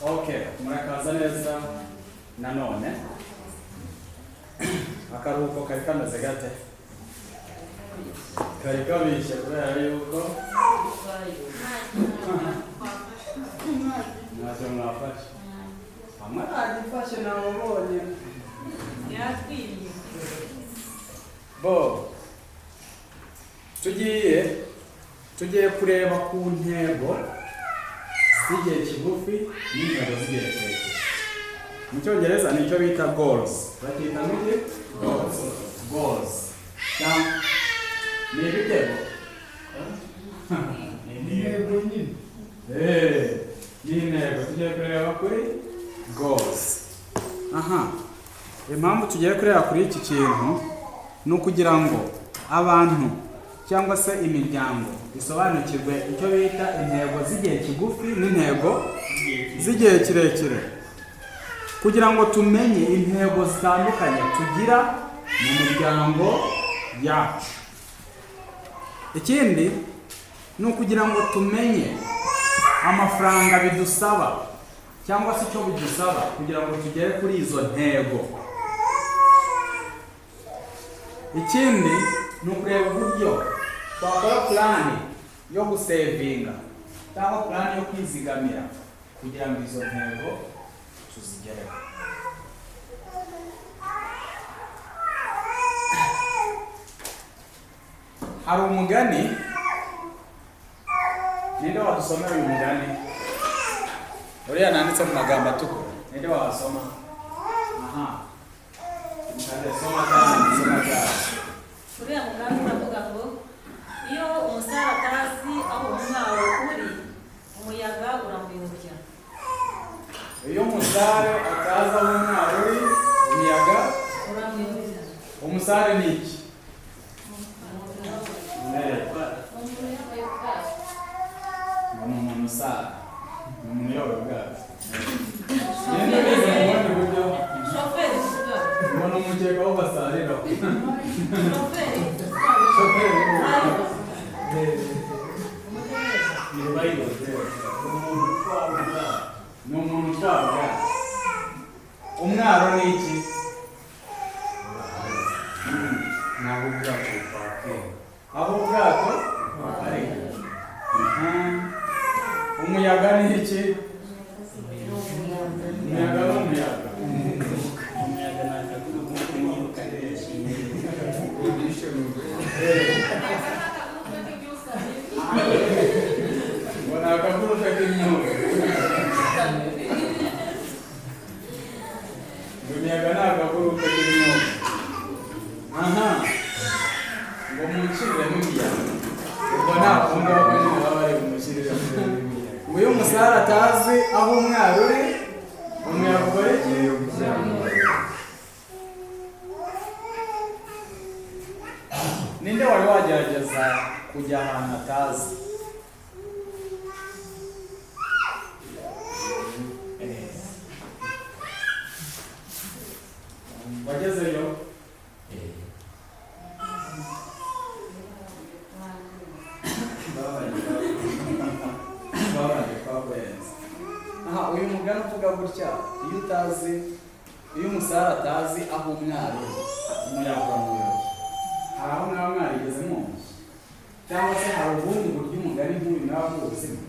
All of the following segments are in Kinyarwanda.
Okay, murakaza neza nanone. Akaruhuko kari kameze gate? Kari kabishye kubera yuko ntacyo mwafashe. Bamwe ntagifashe, nababonye. Yatwiriye. Bo tugiye kureba ku ntego z'igihe kigufi n'intego z'igihe kirekire. Mu Cyongereza nicyo bita goals. Bakita ngiki? Goals. Goals cyangwa ni ibitego. Intego nyine. Ni intego. Tugiye kureba kuri goals. Aha, impamvu tugiye kureba kuri iki kintu ni ukugira ngo abantu cyangwa se imiryango isobanukirwe icyo bita intego z'igihe kigufi n'intego z'igihe kirekire, kugira ngo tumenye intego zitandukanye tugira mu miryango yacu. Ikindi ni ukugira ngo tumenye amafaranga bidusaba cyangwa se icyo bidusaba kugira ngo tugere kuri izo ntego. Ikindi ni ukureba uburyo twakora plan yo gusevinga cyangwa plan yo kwizigamira kugira ngo izo ntego tuzigereho. Hari umugani. Ninde wadusomera uyu mugani uriya nanditse mu magambo atukura? Ninde wasoma? Aha. Mukande, soma cyane, soma cyane. Uriya mugambi uravuga ngo iyo umusare atazi aho umwaro uri, umuyaga uramuyobya. Iyo umusare atazi aho umwaro uri, umuyaga uramuyobya. Umusare ni iki? Ngo ni umuntu usara, ni umuntu uyobora ubwato. Ninde ubizi mu bundi buryo? Shoferi utwara. Ngo ni umukeka wo basarira. Shoferi. Shoferi. Ni pilot. Umuntu utwara ubwato. Ni umuntu utwara ubwato. Umwaro ni iki? Naho ubwato bupakiye. Aho ubwato ari. Umuyaga ni iki? Umuyaga ni umuyaga. Umuyaga ni akagurupe k'imyuka myinshi. Ngo ni akagurupe k'imyuka. Ngo imiyaga ni akagurupe k'imyuka. Aha, ngo munshyiriremo imiyaga. Ubwo nta kundi ahubwo nyine baba bari bumushyiriremo. Ngo iyo umusare atazi aho umwaro uri, umuyaga ukora iki? Ninde wari wagerageza kujya ahantu atazi? Wagezeyo? Babanje twakurenze. Aha, uyu mugani uvuga gutya: iyo utazi, iyo umusare atazi aho umwaro uri, umuyaga uramuyobya. Hari aho mwaba mwarigeze mwumva, cyangwa se hari ubundi buryo umugani nk'uyu mwaba muwuzimo?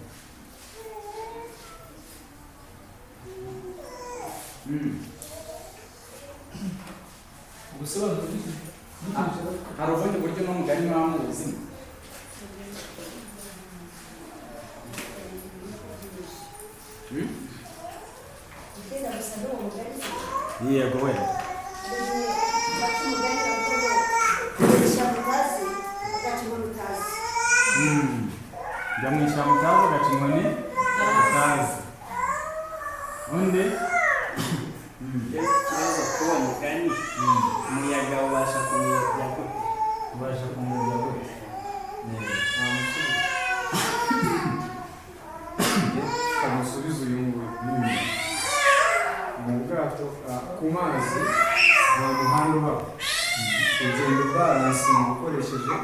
Ubusobanuro. Hari ubundi buryo uno mugani mwaba muwuzimo? Gutega gusa n'uwo mugani? Yego we. Baca umugani bavuga ngo ishyamba utazi ugaca inkoni utazi. Jya mu ishyamba utazi, ugaca inkoni utazi. Undi? Ikibazo k'uwo mugani, umuyaga ubasha kumuyobya gute? Ubasha kumuyobya gute? Ntamusubiza. Kamusubiza uyu nguyu. Mu bwato, ku mazi nta muhanda uhaba, ugenda ubalansinga ukoresheje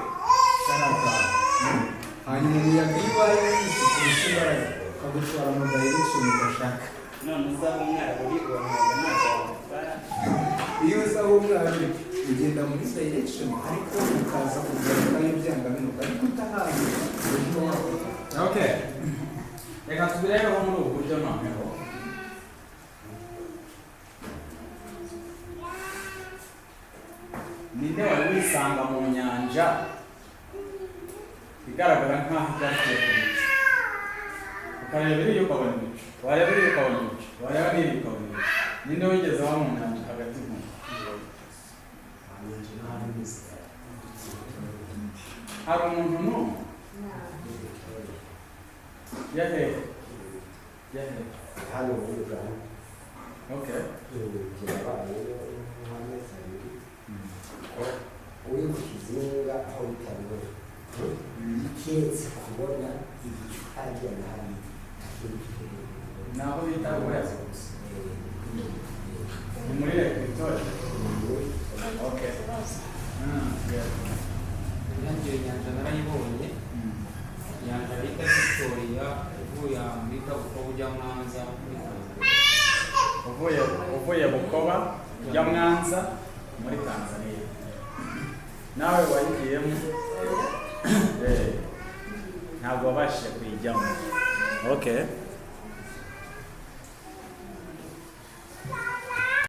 kariya kantu. Hanyuma umuyaga iyo ubaye mwinshi kurusha imbaraga, ukagutwara mu direction udashaka. None uzi aho umwaro uri, uwo muyaga ntabwo wagutwara. Iyo uzi aho umwaro uri, ugenda muri direction, ariko ukaza kugarukayo byanga binuka, ariko utahazi uburyo wakora. Okay, reka tubirebeho muri ubu buryo. Noneho ninde wari wisanga mu nyanja igaragara nk'aho igarukiye ku bicu, ukareba iriya ukabona ibicu, wareba iriya ukabona ibicu, wareba n'iriya ukabona ibicu? Ninde wigeze aba mu nyanja hagati mu Inyanja nta imeze. Hari umuntu n'umwe yahehe yahehe? Hano muri Uganda. Kirabayeyo nk'amezi 2, uri ku kizinga aho bita Rweru, keretse kubona igicu hariya na hariya, nta kindi kintu. Ni aho bita Rweru gusa, ni muri Lake Victoria. Okay. Yeah. Nanjye iyo nyanja narayibonye. Inyanja bita Victoria, uvuye ahantu bita Bukoba ujya Mwanza muri Tanzania. Uvuye Bukoba ujya Mwanza muri Tanzania. Nawe wayigiyemo? Ntabwo wabashije kuyijyamo. Okay.